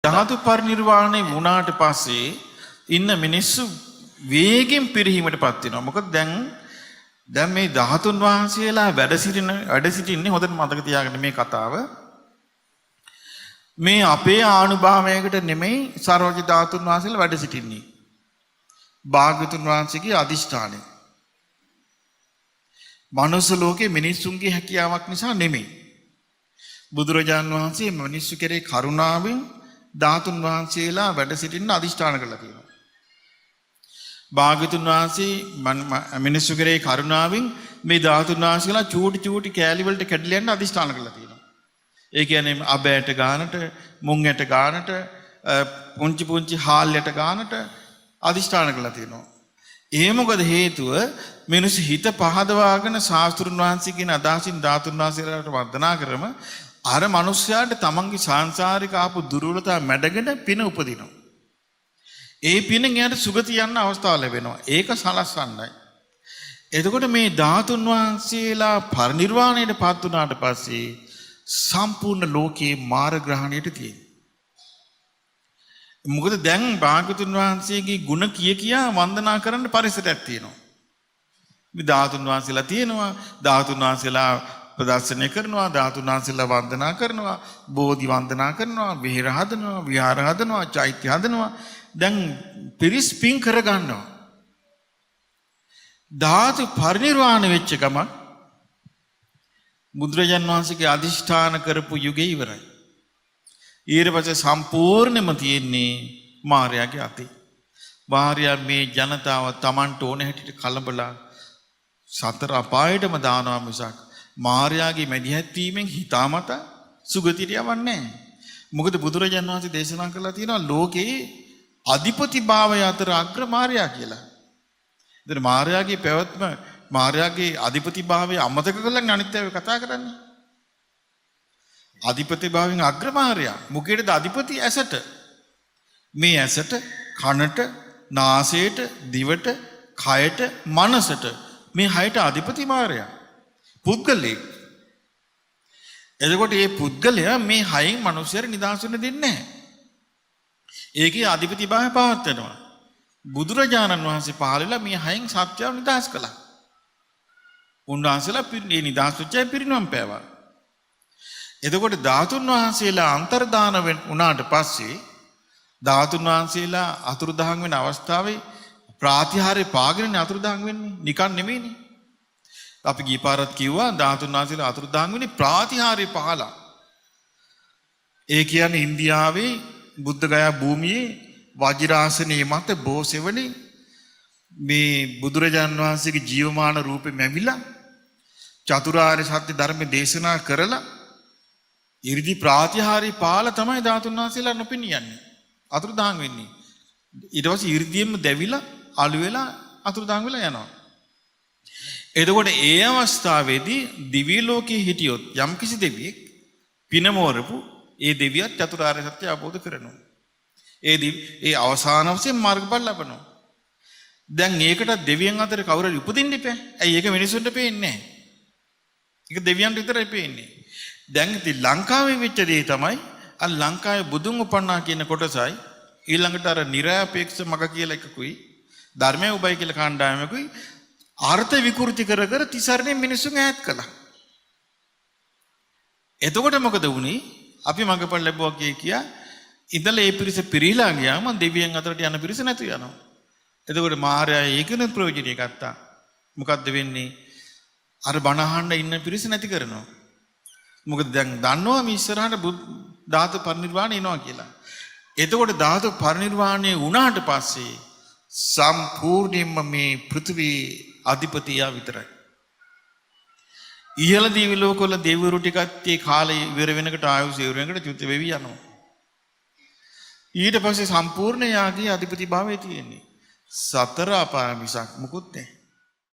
ධාතු පරිනිර්වාණය වුණාට පස්සේ ඉන්න මිනිස්සු වේගෙන් පිරිහීමට පත් වෙනවා. මොකද දැන් දැන් මේ ධාතුන් වහන්සේලා වැඩ සිටින්නේ, හොඳට මතක තියාගන්න මේ කතාව. මේ අපේ ආනුභාවයකට නෙමෙයි සර්වජ ධාතුන් වහන්සේලා වැඩ සිටින්නේ. භාග්‍යතුන් වහන්සේගේ අදිෂ්ඨානය. මනුස්ස ලෝකේ මිනිස්සුන්ගේ හැකියාවක් නිසා නෙමෙයි. බුදුරජාන් වහන්සේ මිනිස්සු කෙරේ කරුණාවෙන් ධාතුන් වහන්සේලා වැඩ සිටින්න අදිෂ්ඨාන කරලා තියෙනවා. භාග්‍යතුන් වහන්සේ මිනිස්සු කෙරේ කරුණාවෙන් මේ ධාතුන් වහන්සේලා චූටි චූටි කෑලි වලට කැඩිලා යන්න අදිෂ්ඨාන කරලා තියෙනවා. ඒ කියන්නේ අබ ඇට ගානට, මුං ඇට ගානට, පුංචි පුංචි හාල් ඇට ගානට අදිෂ්ඨාන කරලා තියෙනවා. ඒ මොකද හේතුව, මිනිස්සු හිත පහදවාගෙන ශාස්ත්‍රුන් වහන්සේ කියන අදහසින් ධාතුන් වහන්සේලාට වන්දනා කරම අර මිනිස්යාට තමන්ගේ සාංසාරික ආපු දුර්වලතා මැඩගෙන පින උපදිනවා. ඒ පිනෙන් එයාට සුගති යන්න අවස්ථාව ලැබෙනවා. ඒක සලස්වන්නයි. එතකොට මේ ධාතුන් වහන්සේලා පරිනිර්වාණයට පත් වුණාට පස්සේ සම්පූර්ණ ලෝකේ මාරග්‍රහණයට තියෙනවා. මොකද දැන් භාග්‍යතුන් වහන්සේගේ ගුණ කිය කියා වන්දනා කරන්න පරිසරයක් තියෙනවා. මේ ධාතුන් වහන්සේලා තියෙනවා, ධාතුන් වහන්සේලා ප්‍රදර්ශනය කරනවා, ධාතුන් වහන්සේලා වන්දනා කරනවා, බෝධි වන්දනා කරනවා, විහෙර හදනවා, විහාර හදනවා, චෛත්‍ය හදනවා. දැන් පිරිස් පින් කරගන්නවා. ධාතු පරිනිර්වාණ වෙච්ච ගමන් බුදුරජාන් වහන්සේගේ අධිෂ්ඨාන කරපු යුගය ඉවරයි. ඊට පස්සේ සම්පූර්ණයෙන්ම තියෙන්නේ මාර්යාගේ අතේ. මාර්යා මේ ජනතාව තමන්ට ඕන හැටියට කලබලා සතර අපායටම දානවා මිසක් මාර්යාගේ මැදිහත් වීමෙන් හිතාමතා සුගතියට යවන්නේ නැහැ. මොකද බුදුරජාන් වහන්සේ දේශනා කරලා තියෙනවා ලෝකේ අධිපති භාවය අතර අග්‍ර මාර්යා කියලා. ඉතින් මාර්යාගේ පැවැත්ම, මාර්යාගේ අධිපති භාවය අමතක කරලා අනිත් අය කතා කරන්නේ. අධිපති භාවයෙන් අග්‍ර මාර්යා. මොකේද අධිපති? ඇසට. මේ ඇසට, කනට, නාසයට, දිවට, කයට, මනසට, මේ හයට අධිපති මාර්යා. පුද්ගලයෙක්. එතකොට මේ පුද්ගලයා මේ හයෙන් මනුස්සයර නිදහස් වෙන්න දෙන්නේ නැහැ. ඒකේ අධිපති භාවය පවත්වනවා. බුදුරජාණන් වහන්සේ පහළ වෙලා මේ හයෙන් සත්‍යව නිදහස් කළා. උන්වහන්සේලා මේ නිදහස් වෙච්ච අය පිරිනිවන් පෑවා. එතකොට ධාතුන් වහන්සේලා අන්තර්දාන වුණාට පස්සේ, ධාතුන් වහන්සේලා අතුරුදහන් වෙන අවස්ථාවේ ප්‍රාතිහාර්ය පාගෙන අතුරුදහන් වෙන්නේ නිකන් නෙමෙයිනේ. අපි ගිය පාරත් කිව්වා, ධාතුන් වහන්සේලා අතුරුදහන් වෙන්නේ ප්‍රාතිහාර්ය පහලා. ඒ කියන්නේ ඉන්දියාවේ බුද්ධ ගයා භූමියේ වජිරාසනයේ මත බෝසෙවණේ මේ බුදුරජාන් වහන්සේගේ ජීවමාන රූපෙ මැවිලා චතුරාර්ය සත්‍ය ධර්ම දේශනා කරලා ඉරිදි ප්‍රාතිහාර්ය පාල තමයි ධාතුන් වහන්සේලා නොපෙනී යන්නේ. අතුරුදහන් වෙන්නේ. ඊට පස්සේ ඉරිදියෙන්ම දැවිලා අලු වෙලා අතුරුදහන් වෙලා යනවා. එතකොට ඒ අවස්ථාවේදී දිව්‍ය ලෝකයේ හිටියොත් යම්කිසි දෙවියෙක් පිනමෝරපු ඒ දෙවියත් චතුරාර්ය සත්‍ය අවබෝධ කරනවා. ඒ ඒ අවසාන වශයෙන් මාර්ගඵල ලබනවා. දැන් ඒකට දෙවියන් අතර කවුරු හරි උපදින්න එපා. ඇයි ඒක මිනිසුන්ට පේන්නේ නැහැ? ඒක දෙවියන්ට විතරයි පේන්නේ. දැන් ඉතින් ලංකාවේ වෙච්ච දේ තමයි අර ලංකාවේ බුදුන් උපන්නා කියන කොටසයි, ඊළඟට අර නිරාපේක්ෂ මග කියලා එකකුයි, ධර්මය උබයි කියලා කණ්ඩායමකුයි අර්ථ විකෘති කර කර තිසරණෙන් මිනිස්සුන් ඈත් කළා. එතකොට මොකද වුනේ? අපි මගපල් ලැබුවා කිය කියා ඉඳලා ඒ පිරිස පිරීලා ගියාම දෙවියන් අතරට යන පිරිස නැතු යනවා. එතකොට මාර්යා ඒකන ප්‍රයෝජනය ගත්තා. මොකද්ද වෙන්නේ? අර බණ අහන්න ඉන්න පිරිස නැති කරනවා. මොකද දැන් දන්නවා මේ ඉස්සරහට ධාතු පරිනිර්වාණය එනවා කියලා. එතකොට ධාතු පරිනිර්වාණය වුණාට පස්සේ සම්පූර්ණයෙන්ම මේ පෘථිවි අධිපතියා විතරයි. ඉහළ දිව්‍ය ලෝකවල දෙවිවරු ටිකත් ඒ කාලේ ඉවර වෙනකොට, ආයුෂ ඉවර වෙනකොට චුත වෙවි යනවා. ඊට පස්සේ සම්පූර්ණ යාගේ අධිපති භාවය තියෙන්නේ. සතර අපාය මිසක් මුකුත් නැහැ.